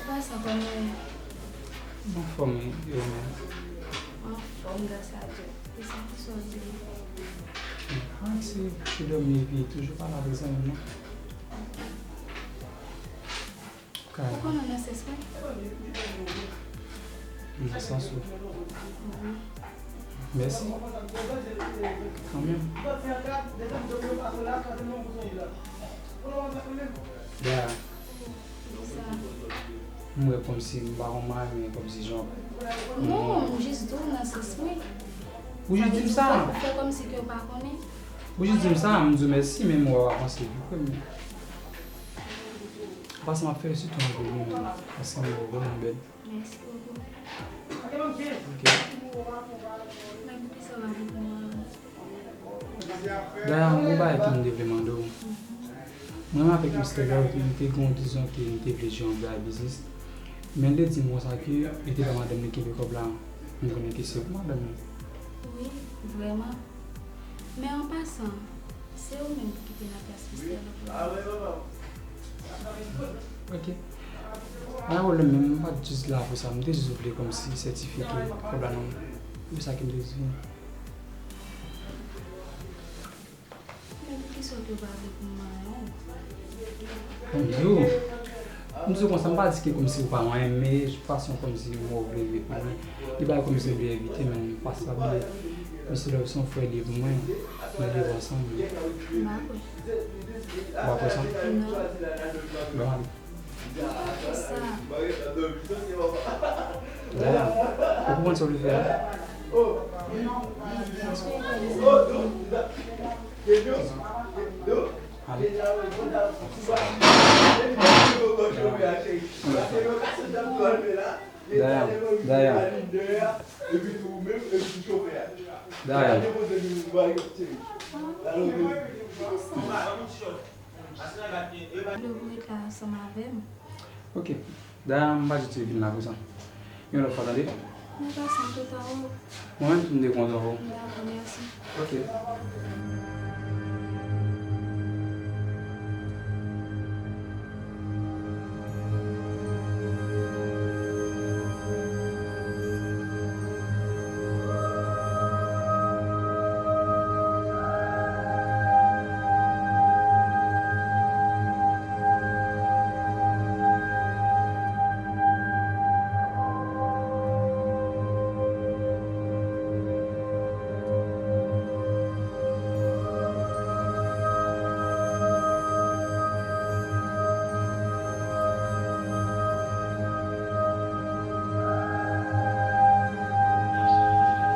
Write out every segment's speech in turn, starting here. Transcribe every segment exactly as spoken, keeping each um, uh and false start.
Apa sa, kòman w ye? Anfòm, wi, ou menm? Anfòm, gras a Dye. E sa, kisa w di? Ah, se, se dòmi epi toujou pa la prezan menm non. Ou konnen nan sans mwen? Nan sans ou. Mèsi. Kanmenm. Daya. M wè kòmsi m pa konn mari men kòmsi jan. Non, m jis di w nan sans mwen. Ou jis di m sa. Ou fè kòmsi ke w pa konnen. Ou jis di m sa, m di w mèsi, men m wè w avanse pi pre m. An pasan, m ap felisite w anpil, wi, menm, paske m wè w vrèman bèl. Mèsi bokou. Ok. Men poukisa w pa reponn mwen? Daya, m gon bagay ke m te vle mande w. Mwen menm avèk Mister Love, nou te gen yon dizon ke nou te vle jwe yon bagay biznis. Men l te di m konsa ke li te ba madanm li kenbe kòb la. M konnen ke se pou madanm li. Wi, vrèman. Men an pasan, se ou menm ki te nan plas Mister Love la. Ok. Pa gen pwoblèm, men m pa t jis la pou sa. M te jis vle kòmsi sètifye ke kòb la nan men w. Se sa ke m te jis vini. Men poukisa w te pa vle pou m manyen w? M di w, m di w konsa, m pa di ke kòmsi ou pa manyen m, men fason kòmsi m wè w vle vin pou mwen, li bay kòmsi m vle evite, men m pa sa vle. Mister Love se yon frè li ye pou mwen, nou leve ansanm. M pa kwè. Ou pa kwè sa? Non. Bon, ale. Ou pa fè sa. Daya, ou konprann sa w vle fè a? Èske ou konn sa? Ale. Daya, Daya. Daya. Lè w ret la ansanm avè m. Ok. Daya, m pa di w vin la konsa. Yon lòt fwa, tande? Mwen pase m kontan wè w. Mwen menm tou, m te kontan wè w. Dakò, mèsi. Ok.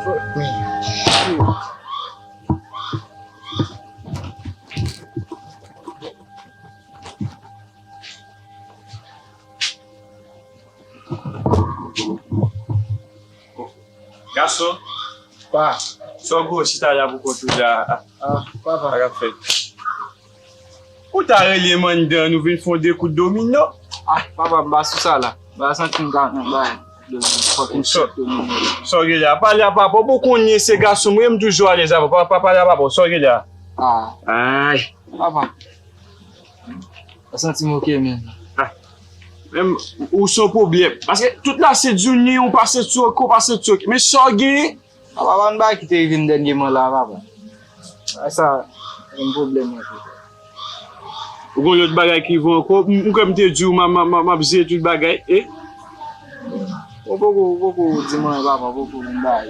Fuck me. Shoot. Gason. Pa. Sa w gwo chita la pou kont ou la. Ah, papa. Sa k ap fèt? Ou ta rele m anndan, nou vin fè yon de kout domino. Ah, papa, m pa sou sa la. M pa santi m ka nan bay domino. Fòk m sot domino la. Sa w gen la? Pale a papa, ou konnen se gason m ye, m toujou alèz avè w. Pa, pa pale a papa, sa w gen la? Ah. Ay. Papa. Mwen santi m oke menm. Ah. Menm ou se yon pwoblèm. Paske tout la se di w ni, ou pase tchoke, ou pase tchoke. Men sa w genyen? Papa, pa yon bagay ki te rive m dènyèman la, papa. Bagay sa, yon pwoblèm mwen tou. Ou gon lòt bagay ki rive w ankò? M, m kwè m te di w m, m, m, m ap jere tout bagay, e? Ou poko, ou poko di mwen, papa, ou poko di m bagay.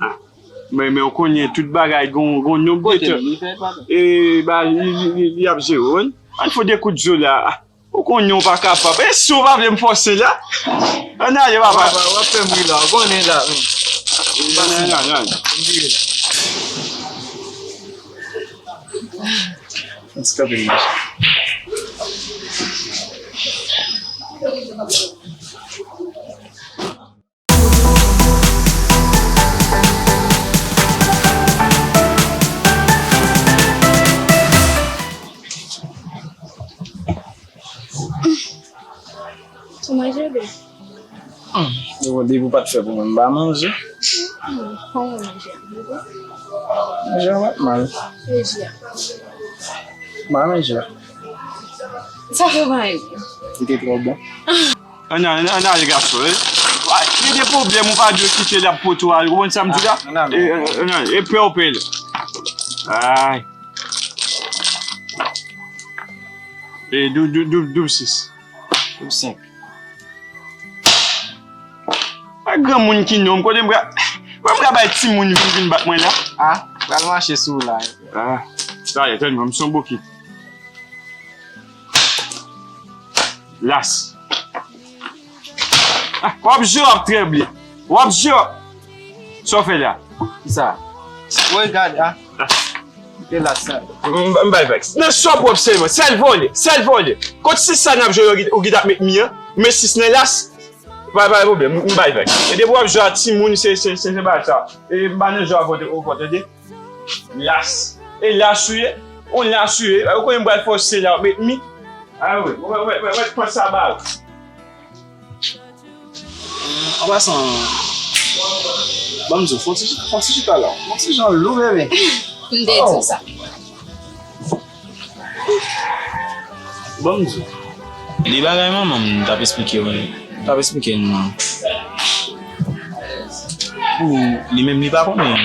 Ah. Men, men ou konnen tout bagay gon, gon nonb de tan. Kote li fè, papa? E, ba, li, li, li, li ap jere w, wi. Ann fè de kout zo la. Ah, ou konnen ou pa kapab. E si ou pa vle m fòse la? Ann ale, papa. Papa, w ap fè m ri la, ou konnen la. Ann, ann, ann. Ann ti kanpe. Ou manje byen? Hmm, depi w pa t fè pou mwen, m pa manje. Hmm, kòman manje a? Manje a pa t mal. Manje a. M pa manje. Sa fè pa yon. Li te twò bon. Ann al, ann al, gason, eh. Gen de pwoblèm, ou pa dwe kite l ap pote w al. Ou konprann sa m di la? Ah, ann al. E, e, ann al, e pè w pè l. Ay. E, dou-, dou-, dou-, doub sis. Doub senk. Pa granmoun ki nonm, kote m ka, mwen m ka bay timoun vin, vin bat mwen la. Ah, pral mache sou ou la. Ah, sa ye, tande, mwen, m se yon bokit. Las. Ah, w ap jwe, w ap trèble. W ap jwe. Sa w fè la? Kisa? Woy, gad, ah. Kite las sa. M, m bay vèks. Nan sa w pwòp sèlman. Sèl vòlè. Sèl vòlè. Kot sis sa n ap jwe, ou ki, ou ki t ap met mi an? Ou met sis nan las? Pa, pa gen pwoblèm. M, m bay vèks. E depi w ap jwe a timoun, se, se, se, se bagay sa. E m pa nan jwe avè w, tande. Las. E las ou ye? On las ou ye? Ou konnen m pral fè w se la, ou met mi? A wi, wè, wè, wè, wè, pran sa ba ou. An pasan, ban m di w, fè yon ti, fè yon ti chita la. Yon ti jan lou, bebe. M te di w sa. Ban m di w. De bagay manman m t ap esplike w, t ap esplike nou an. Pou li menm, li pa konnen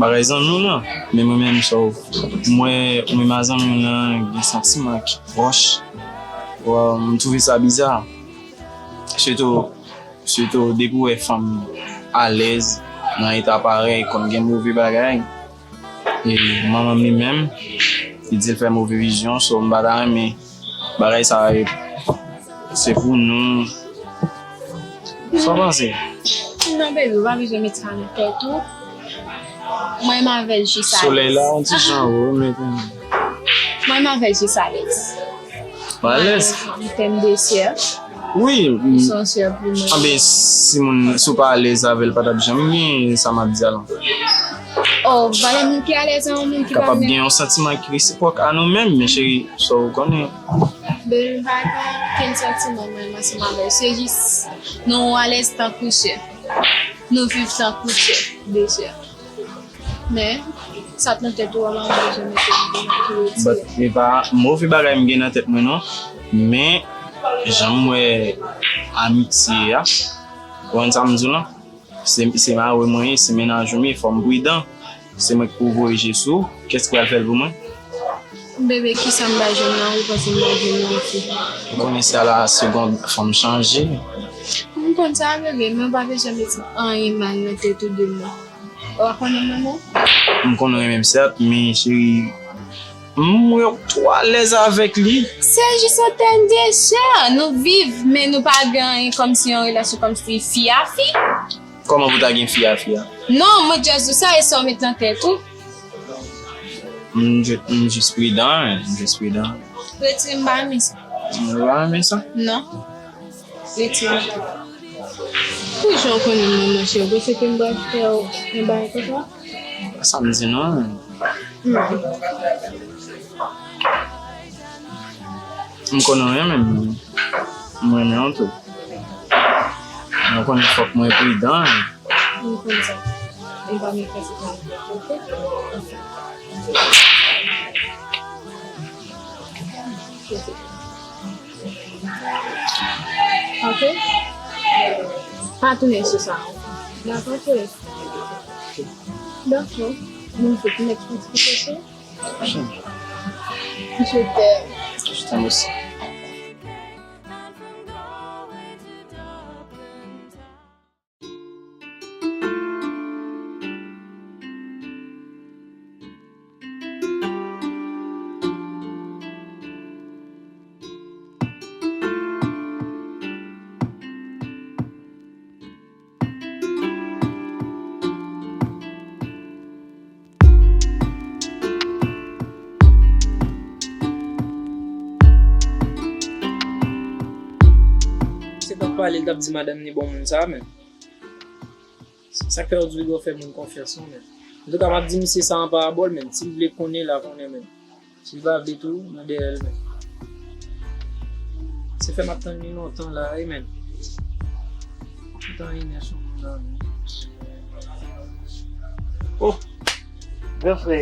bagay zanmi w lan. Men mwen menm, sa w, mwen, ou menm a zanmi w lan, gen santiman ki pwòch. Wè, m twouve sa biza. Sitou, sitou depi w wè fanm alèz nan eta parèy, konn gen move bagay. E manman m li menm, li di l fè move vizyon, so m pa ta renmen bagay sa yo, se pou nou. Sa w panse? Non, baby, ou pa bezwen met sa nan tèt ou. Mwen, m avè l jis alèz. Solèy la, yon ti jan wo, men. Mwen, m avè l jis alèz. Ou alèz? Mwen, m tèm de sè. Wi. Ou se yon sè pou mwen. Anben, si moun, si w pa alèz avè l, pa t ap janm gen sa m ap di a la. Oh, valè moun ki alèz a yon moun ki pa kapab gen yon santiman ki resipwòk a nou menm, men cheri, sa w konnen. Baby, m pa gen okenn santiman mwen ansanm avè l. Se jis nou alèz tankou sè. Nou viv tankou sè, de sè. Men, sa t nan tèt ou a, m ap bezwen mete m pou retire. But, e pa move bagay m gen nan tèt mwen, non. Men, jan m wè amitye a, ou konn sa m di w, non? Se, se mari mwen ye, se mennaj mwen ye, fò m pridan. Se mwen ki pou voye je sou ou. Kiyès ki pral fè l pou mwen? Bebe, kisa m bay jwenn nan, ou panse m bay jwenn nan osi? Ou konnen se a la segond fanm chanje. M konn sa, bebe, men ou pa bezwen mete anyen mal nan tèt ou de mwen. Ou pa konnen mwen, non? M konnen w renmen m, sèt, men cheri, m wè w twò alèz avèk li. Se jis yon tèm de sè. Nou viv, men nou pa gen anyen kòmsi yon relasyon kòmsi fi a fi. Kòman pou ta gen fi a fi a? Non, mwen just di sa, e sa w met nan tèt ou. M ju-, m jis pridan, wi, m jis pridan. Retire m pa renmen sa. Ou pa renmen sa? Non. Retire m. Pou jan w konnen mwen, monchè, ou panse ke m pral fè w yon bagay konsa? Sa m di non. Hmm. M konnen w renmen m. M renmen w tou. Mwen konnen fòk mwen pridan. M konn sa. M pa met fè se pa. Oke? Oke. Oke? Pa tounen sou sa ankò. Dakò, cheri? Dakò. Mwen fè ti nèg fè ti pito. Je t'aime. Je t'aime aussi. Se t ap pale, l t ap di madanm ni bon moun sa a menm. Sa k fè w di w dwe fè moun konfyans non menm. Antouka, m ap di misye sa an parabòl menm. Si l vle konnen, l a konnen menm. Si l pa vle tou, nan dèyè l menm. Se fè m ap tann li lontan la wi menm. Lontan inè sou moun nan menm. Oh! Gran frè.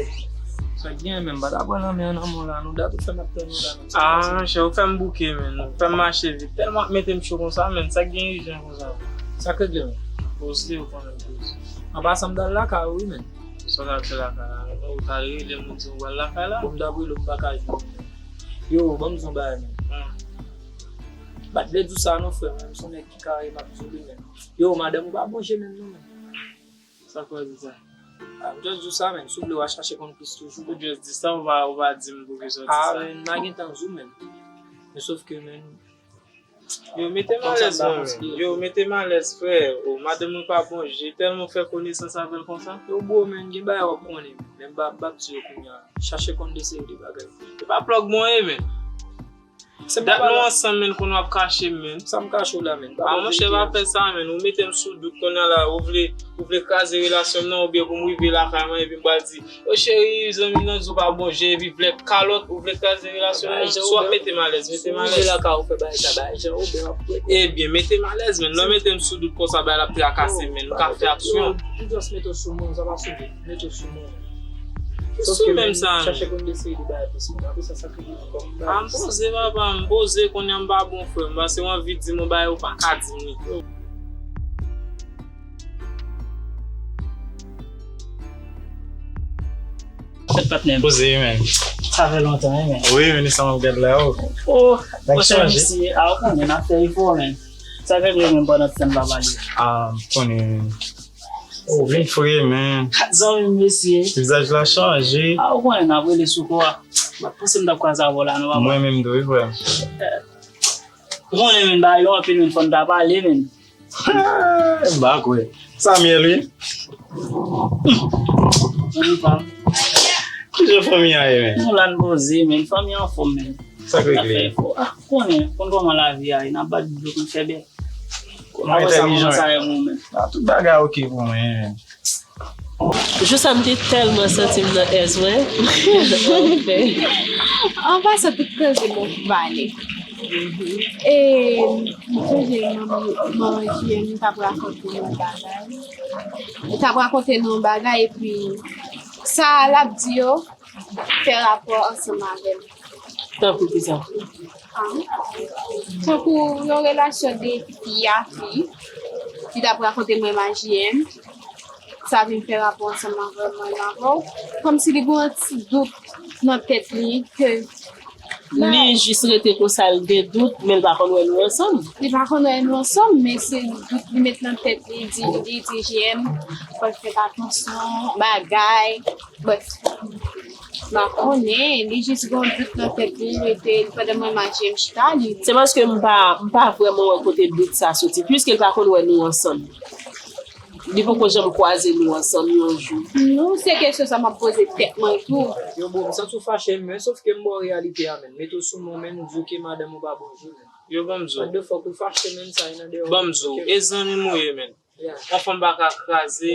Sa k genyen menm, m pa ta pran lanmè an nan men w la, non, dat ou fè m ap tann ou la, non. Ah, monchè, ou fè m bouke, menn. Ou fè m mache vit. Tèlman w ap mete m cho konsa, menn. Sa k genyen, jan konsa? Sa k regle, menn? Poze, ou konnen poze. An pasan, m t al lakay ou, wi, menn. Sa w t al fè lakay la? Ou t al rele m, ou di m ou pral lakay la? Bon, m t ap rele w, m pa ka jwenn ou, menn. Yo, ban m di w yon bagay, menn. Hmm. M pa t vle di w sa, non, frè, men m se yon nèg ki kare, m ap di w li, menn. Yo, madanm ou pa bon je menm, non, menn. Sa k fè w di sa? Ah, m just di w sa, menn. Si w vle, w a chache konn plis toujou. Ou just di sa, ou pa, ou pa di m poukisa w di sa. Ah, menn, m a gentan di w, menn. Men sòf ke, menn, Yo, mete m alèz, non, menn. Yo, mete m alèz, frè. O, madanm mwen pa bon je, tèlman w fè konesans avè l konsa. Yo, bro, menn, gen bagay w ap konnen, menn. Men m pa, m p ap di yo kounye a. Chache konn de seri de bagay. E pa plòg mwen ye, menn. Dat nou ansanm, menn, kounye a w ap kache m, menn. Sa m kache w la, menn? Ah, monchè, pa fè sa, menn. Ou mete m sou dout kounye a la. Ou vle, ou vle kraze relasyon m nan, oubyen pou m rive lakay mwen, epi m pral di, o cheri, zanmi m nan di w pa bon je, epi vle kalòt, ou vle kraze relasyon m nan. Si w ap mete m alèz, mete m alèz. Ebyen, mete m alèz, menn. Lè w mete m sou dout konsa, bagay la ap trakase, menn. M ka fè aksyon. Ou just mete w sou moun, sa pa sou dout. Mete w sou moun. Sou menm sa, menn. Chache konn de seri de bagay plis, menn. Apre sa, sakrifiye kò m. Ah, m poze, papa, m poze, kounye a m pa bon, frè m. Paske w anvi di m yon bagay, ou pa ka di m li. Fèt patnè m. Poze, menn. Sa fè lontan, wi, menn. Wi, menn, sa m ap gad la, o. O, nèg chanje. Mesye, a, ou konnen, n ap fè efò, menn. Sa fè vre, menn, pandan ti tan n pa pale. A, m konnen. O, vin fre, menn. Zanmi m, mesye. Vizaj la chanje. A, ou konnen, n ap rele sou kò a. M ap panse m t ap kwaze avè w la, non, papa. Mwen menm tou, wi, frè m. Ou konnen, menn, bagay yo anpil, menn, fò n ta pale, menn. M pa kwè. Samuel, wi. Zanmi pa m. Kijan fanmi a ye, menn? Nou la n poze, menn. Fanmi an anfòm, menn. Sa k regle? N ap fè efò. A, konnen, konn kòman lavi a ye. N ap bat dlo pou n fè bèl. Kòman sa kòmanse avè w, menn? A, tout bagay oke pou mwen, menn. Jou sa m te tèlman santi m nan èz mwen. An pasan, tout koze m vale. E m sonje manman, manman J M t ap rakonte nou yon bagay. Li t ap rakonte nou yon bagay, epi sa l ap di yo fè rapò ansanm avè l. Tankou kisa? Ah. Tankou yon relasyon de fi a fi, li t ap rakonte mwen, manman J M. Sa vin fè rapò ansanm avè mwen avè w. Kòmsi li gen yon ti dout nan tèt li ke li jis rete konsa, l gen dout, men l pa konn wè nou ansanm. Li pa konn wè nou ansanm, men se dout li met nan tèt li, di, li di J M, fò l fè atansyon, bagay, brèf. M pa konnen, li jis gen yon dout nan tèt li, li rete, pandan mwen, manman J M chita, li. Se paske m pa, m pa vrèman wè kote dout sa soti, piske l pa konn wè nou ansanm. Li poko janm kwaze nou ansanm yon jou. Non, se kesyon sa m ap poze tèt mwen tou. Yo, bro, m santi w fache, men sòf ke m ba w reyalite a, menn. Mete w sou mwen, menn, ou di w ke madanm ou pa bon jou, menn. Yo, ban m di w. What the fuck, ou fache, menn, sa e nan dèyè w. Ban m di w, e zanmi m ou ye, menn. Yeah. Yon fanm pa ka kraze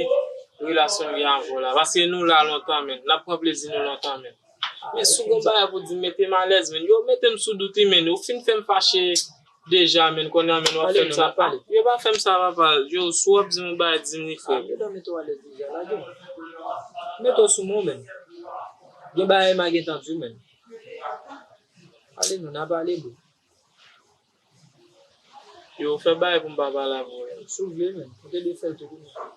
relasyon l gen avè w la. Paske nou la lontan, menn. N ap pran plezi nou lontan, menn. Men si w gen bagay pou di m, mete m alèz, menn. Yo, mete m sou dout, wi, menn. Ou fin fè m fache deja, menn. Kounye a, menn, w ap fè m sa. Yo pa fè m sa, papa. Yo, si w ap di m yon bagay, di m li, frè m. Yo, mete w alèz deja. Lage m. Mete w sou mwen, menn. Gen bagay m a gentan di w, menn. Pale nou, n a pale, bro. Yo, fè bagay pou m pa pale avè w. Si w vle, menn. Ou te dwe fè l tou kounye a.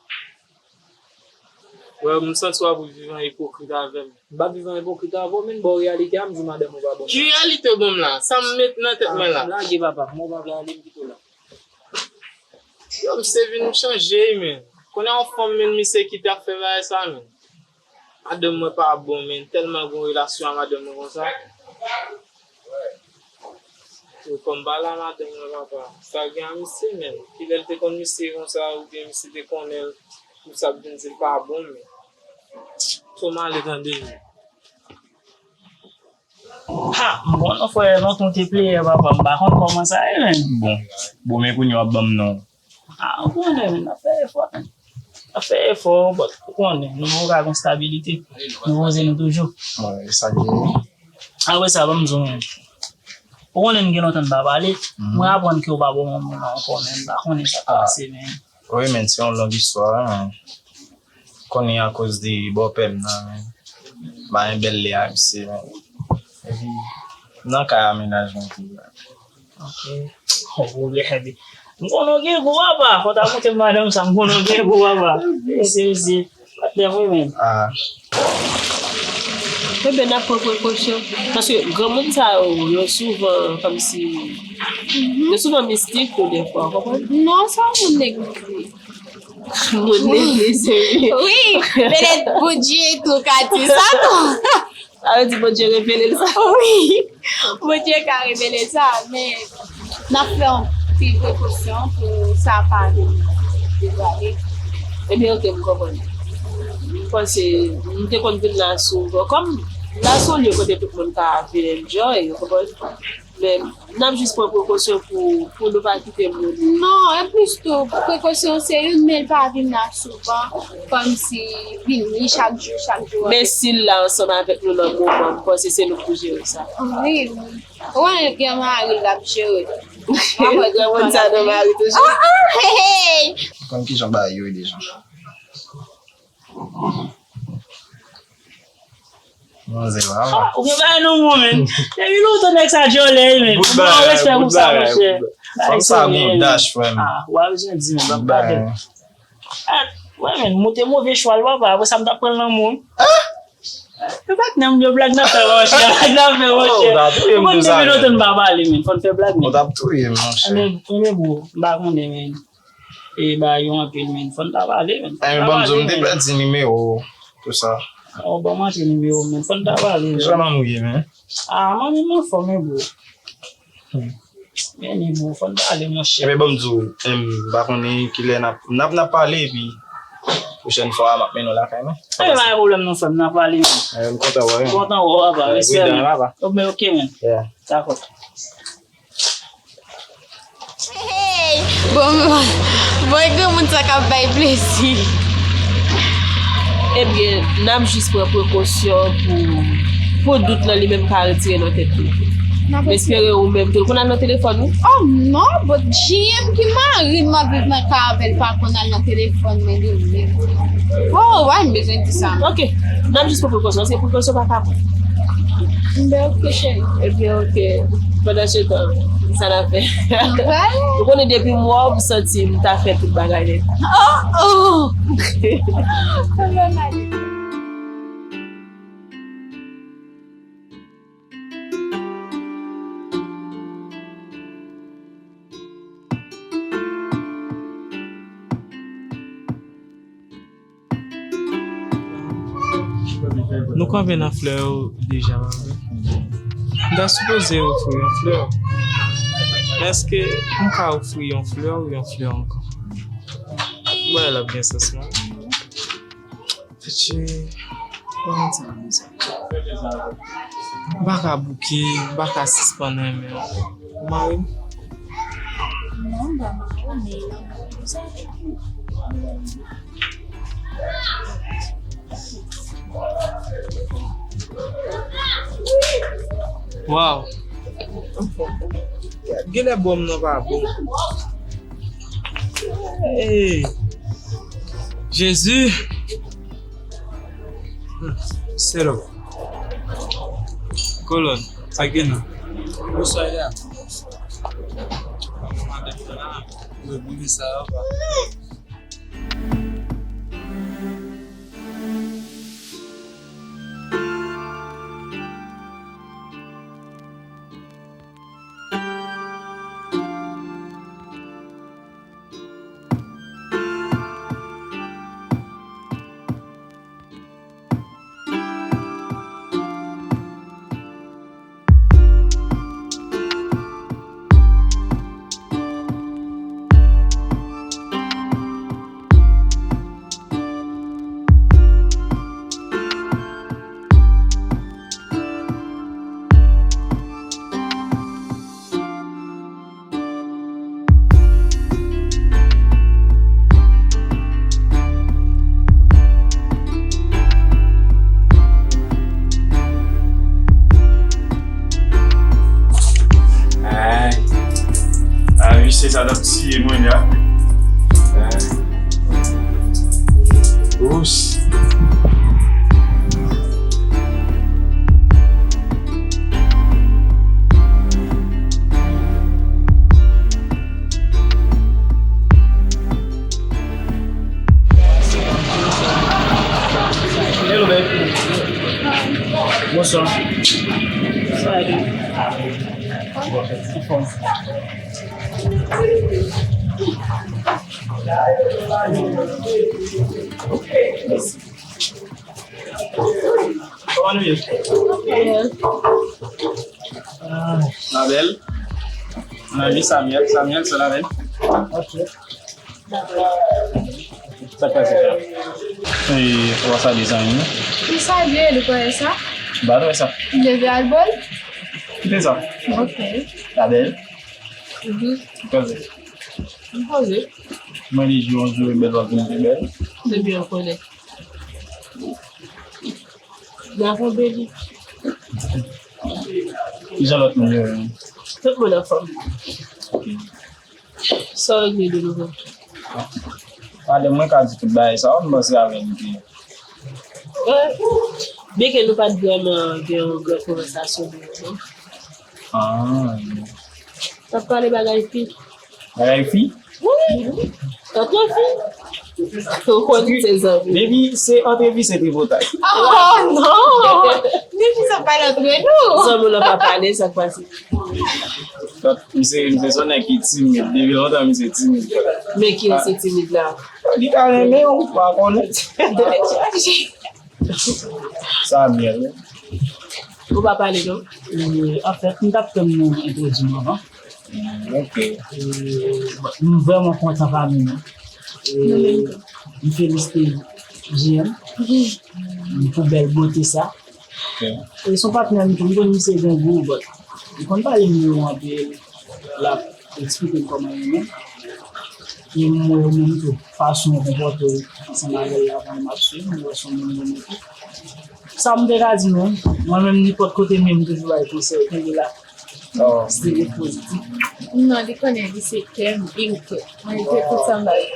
Wè, m santi w ap viv an ipokrit avè m. M pa viv an ipokrit avè w, menn, ba w reyalite a, m di madanm ou pa bon. Ki reyalite w ban m la? Sa m met nan tèt mwen la? Ah, lage, papa. Mwen pa vle ale, m kite w la. Yo, misye vin chanje, wi, menn. Kounye a yon fanm, menn, misye kite ap fè bagay sa, menn. Madanm mwen pa bon, menn. Tèlman gen yon relasyon a madanm mwen konsa. Yo, fò m pale a madanm mwen, papa. Sa gen a misye, menn. Kilè l te konn misye konsa, oubyen misye te konnen l, pou sa ap vin di l pa bon, menn. Fò m ale tande, menn. Ha, m konnen frè, lontan w te pleyè, papa, m pa konn kòman sa ye, menn. Bon, bon, men kounye a w ap ban m non. Ah, ou konnen, menn, n ap fè efò, menn. N ap fè efò, but ou konnen, nou poko ka gen stabilite. Nou poze nou toujou. Wi, e sa k genyen. Apre sa, ban m di w, menn. Ou konnen, n gen lontan n pa pale. Mwen aprann ke w pa bon manman ankò, menn. M pa konnen sa k pase, menn. Wi, menn, se yon long istwa, wi, menn. Konnen akoz de bòpè m nan, menn. M pa gen bèl lè ak misye, men. Epi, nan kay a, mennaj mwen tou. Ok. Oh, bon, byen, epi, m konnen w gen gou, papa. Fò w ta montre m madanm sa, m konnen w gen gou, papa. Mesye, mesye. Patnè mwen menm. Ah. Ebyen, n ap pran prekosyon. Paske granmoun sa yo, yo souvan kòmsi, yo souvan mistik tou defwa, w konprann? Non, se yon moun neglize. Moun neglize. Wi, petèt Bondye tou ka di sa tou. Sa vle di Bondye revele l sa? Wi, Bondye ka revele sa, men n ap fè yon ti prekosyon pou sa pa vin devwale. Ebyen, ok, m konprann. M panse, m te konn vin la souvan. Kòm la se yon lye kote tout moun ka vin enjoy, w konprann? Men, n ap jis pran prekosyon pou, pou nou pa kite moun. Non, e plis tou, prekosyon se youn, men l pa vin la souvan, kòmsi vini chak jou, chak jou. Men si l la ansanm avèk nou nan moman, m panse se nou pou jere sa. Wi, wi. Ou konnen l gen mari l ap jere. Granmoun sa nan mari toujou. Ah, ah, hey, hey! Ou konn kijan bagay yo ye deja. Manzè, va, va. Ah, ou gen bagay nan men w, men. Depi lontan nèg sa djòlè, men. Bout bagay, respè pou sa, monchè. Fanm sa gon dash, frè m. Ah, w a bezwen di, men, m ap gade. Ah, wè, men, m te move chwa l, papa. Apre sa, m t ap pran l nan men w. Yo pa t nan, yo blag nan fè, monchè. Blag nan fè, monchè. Ou konn depi lontan n pa pale, men. Fò n fè blag, men. Ou t ap touye m, monchè. Anben, anben, bro, m pa konnen, men. E bagay yo anpil, men. Fò n ta pale, men. Fò n ta pale, men. Enben, ban m di w, m te pèdi nimewo w, tou sa. Oh, ban m antre nimewo, men. Fò n ta pale, men. Ki jan manmi w ye, men? Ah, manmi m anfòm, wi, bro. Hmm. Men, wi, bro, fò n pale, monchè. Enben, ban m di w, em, m pa konnen kilè n ap, n ap, n ap pale, epi pwochèn fwa, m ap mennen w lakay mwen. Enben, pa gen pwoblèm, non, frè m, n ap pale, men. Enben, m kontan wè w, men. Kontan wè w, papa. Respè, men. Pridan, papa. Oh, men, ok, men. Yeah. Hey! Bon, bon, bon, granmoun sa k ap bay plezi. Ebyen, n ap jis pran prekosyon pou, pou dout lan li menm pa retire nan tèt li. M espere ou menm tou. Ou konn al nan telefòn ou? Oh non, but J M ki mari m ap viv nan kay avè l pa konn al nan telefòn mwen li menm. Oh, why m bezwen di sa? Ok, n ap jis pran prekosyon, se prekosyon pa ka pran. Mwen ok, cheri. Ebyen, ok. Pandan se tan, sa n ap fè? Ou konnen depi m wè w, m santi m ta fè tout bagay nèt. Oh, oh! Nou kanpe nan flè yo deja, pa vre? M ta sipoze ofri yon flè. Men èske m ka ofri yon flè ou yon flè ankò? M wè l ap gen sans mwen. Fetche, kòman sa, mezanmi? M pa ka bouke, m pa ka sispann renmen w. Ou mare m? Non, m pa mare w, men lanmou konsa. Waw! Genlè bò m nan pa bon. Hey! Jezi! Hmm, selo. Kolòn, sa gen nan? Bonswa, Eda. Kòman madanm nan la? Wi, byen sa va. Ay. Ah, misye sa t ap tiye mwen la. Ay. Ous. Salut. Kòman nou ye? La bèl. Mwen anvi Samuel. Samuel, se la menm. Ok. Sa k pase la? E, w ap salye zanmi nou? M salye l, ou kwè sa? M pa t wè sa. M leve al bò l. Kite sa. Ok. La bèl. Mhm. Ou poze. M poze. Mwen li jou, yon jou e bèl, w ap vin pi bèl. Depi w konnen. N ap anbe li. Kijan lòt moun yo ye? Tout moun anfòm. Sa w regle de nouvo? Madanm mwen ka di tout bagay sa, m panse avè l li te. Eh, byenke nou pa t vrèman gen yon gran konvèsasyon de yo, non. Ah. N ap pale bagay fi. Bagay fi? Wi. Antre fi. Ou konnen se zanmi. Depi se antre fi, se tripotay. Oh non! Depi sa pale antre nou. Zanmi w lan pa pale, sa k pase? Donk, misye, misye se yon nèg ki timid. Depi lontan, misye timid. Men kiyès ki timid la? Li ka renmen w, ou pa konnen. Sa byen, wi. Ou pa pale, non? E, anfèt, m t ap tann nou entwodui m avan. Mm, ok. E, bon, m vrèman kontan pami nou. E, nou menm tou. M felisite J M pou bèl bote sa. Ok. E, se yon patnè m tou, m konn misye gen gou, but li konn pale m yo anpil. L ap eksplike m kòman l renmen. E m wè ou menm tou, fason w konpòte w ansanm avè l la, kòman m ap swiv, m wè se yon moun m renmen tou. Sa m te ka di nou, mwen menm, nenpòt kote m ye, m toujou bay konsèy, kenbe la. Oh. Stay pozitif. Non, li konnen li se kè m, e m kè. Mwen, li te tout sa m bay.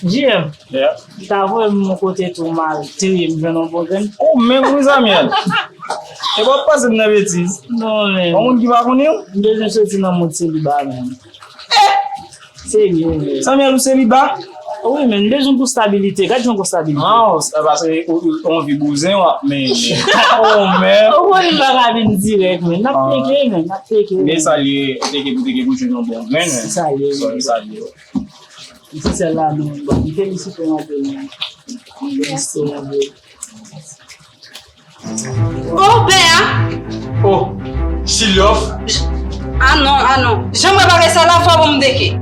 J M, yeah, m ta voye m yon kote tou m al teye m jwenn yon bon grenn. Ou menm wi, Samuel. E pa pase m nan betiz. Non, men. Yon moun ki pa konnen w? M bezwen soti nan mond seliba, men. Serye, men. Samuel, ou seliba? Wi, men, m bezwen pou stabilite. Gad jan pou stabilite. Ah, se paske ou, ou, ou anvi bouzen w ap mennen. Oh, men. Ou konnen m pa ka vin dirèk, men. N ap teke, men. N ap teke, men. Men salye, teke pou teke pou jwenn yon bon grenn, men. Salye, men. Salye. Ti sèl la, nou, bon, m felisite w anpil, men. M felisite w anpil. Oh, pè a! Oh, Chiliof! Ah non, ah non. Jan mwen bagay sa la, fò bon m deke.